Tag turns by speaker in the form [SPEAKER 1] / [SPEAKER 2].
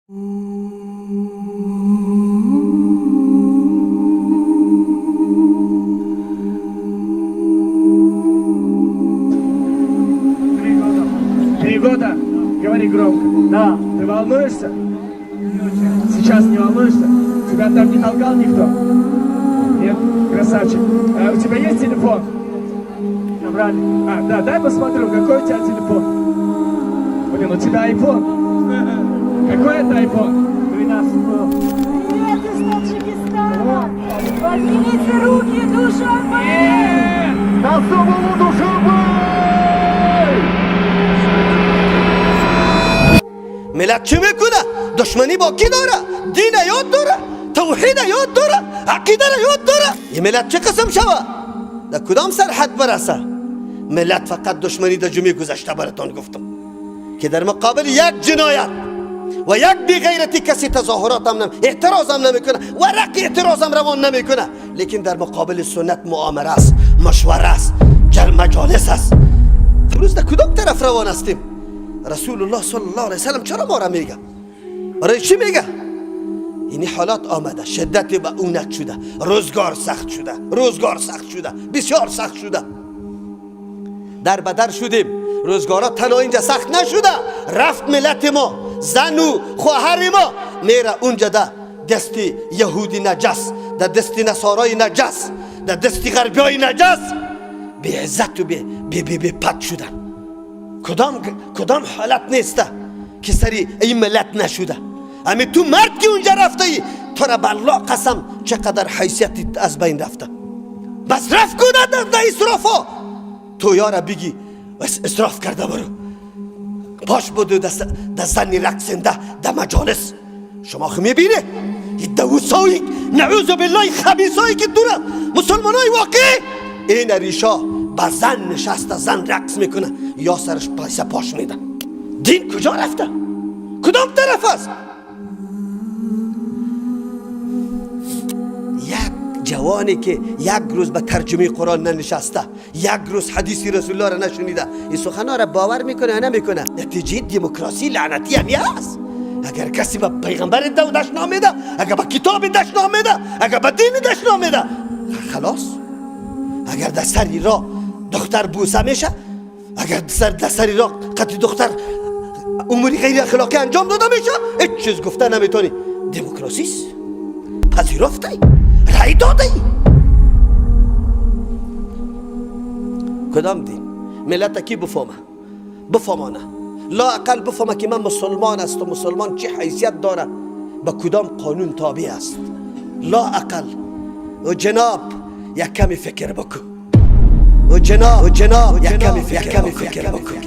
[SPEAKER 1] 3 года. 3 года? Говори громко.
[SPEAKER 2] Да.
[SPEAKER 1] Ты волнуешься? Сейчас не волнуешься? Тебя там не толкал никто? Нет? Красавчик. А у тебя есть телефон?
[SPEAKER 2] Забрали.
[SPEAKER 1] А, да, дай посмотрю, какой у тебя телефон. Блин, у тебя iPhone. Какой это iPhone?
[SPEAKER 2] 12 Pro.
[SPEAKER 3] Привет из Таджикистана! Поднимите руки, Душанбе!
[SPEAKER 4] Дастовалу Душанбе!
[SPEAKER 5] Миллат чӣ мекуна? Душманӣ бо кӣ дора? Дина ёд дора? Тавҳида ёд дора? Ақидара ёд дора? Ин миллат чӣ қисм шава? Дар кудом сарҳад бараса? Миллат фақат душманӣ дар ҷумъи гузашта баратон гуфтам, ки дар муқобили як ҷиноят ва як беғайратӣ касе тазоҳуротам эътирозам намекуна, варақи эътирозам равон намекуна, лекин дар муқобили суннат муомара аст, машвара аст, маҷолис аст. Имрӯз дар кудом тараф равон ҳастем? Расулуллоҳ саллаллоҳу алайҳи васаллам чаро моро мега? Барои чӣ мега? Ини ҳолат омада, шиддати ба унат шуда, рӯзгор сахт шуда, рӯзгор сахт шуда, бисёр сахт шуда, дар ба дар шудем. Рӯзгорҳо танҳо инҷа сахт нашуда рафт. Миллати мо, зану хоҳари мо мера унҷа да дасти яҳуди наҷас, да дасти насорои наҷас, да дасти ғарбиҳои наҷас беиззату бепат шудан. Кудом ҳолат неста, ки сари ин миллат нашуда? Ами ту мард, ки унҷа рафтаӣ, тура ба Аллоҳ қасам, чӣ қадар ҳайсияти аз байн рафта. Масраф кунад да исрофо, ту ёра бигӣ, исроф карда баро, пош буду да зани рақсинда да маҷолис. Шумо ху мебинед, давусои, наъузу биллоҳи, хабисое, ки дура мусулмонои воқеӣ ина риша ба зан нишаста, зан рақс мекуна, ё сараш пайса пош меда. Дин куҷо рафта? Кудом тараф аст? Як ҷавоне, ки як рӯз ба тарҷумаи Қуръон нанишаста, як рӯз ҳадиси расулуллоҳро нашунида, ин суханҳоро бовар мекунад ё намекунад? Натиҷаи демократсии лаънатӣ ҳами аст. Агар касе ба пайғамбари дашном меда, агар ба китоби дашном меда, агар ба дини дашном меда, халос. Агар дар сари роҳ духтар бӯса меша, агар дар сари роҳ қатъи духтар умури ғайриахлоқӣ анҷом дода меша, ҳеҷ чиз гуфта наметавонӣ. Демократсист пазирофтаӣ, рай додаӣ. Кудом дин? Миллата ки бифома, бифомона, лоақал бифома, ки ман мусулмон асту мусулмон чӣ ҳайсият дора, ба кудом қонун тобеъ аст. Лоақал о ҷаноб, як ками фикр бикун. О ҷаноб, о ҷаноб, як ками фикр бикун.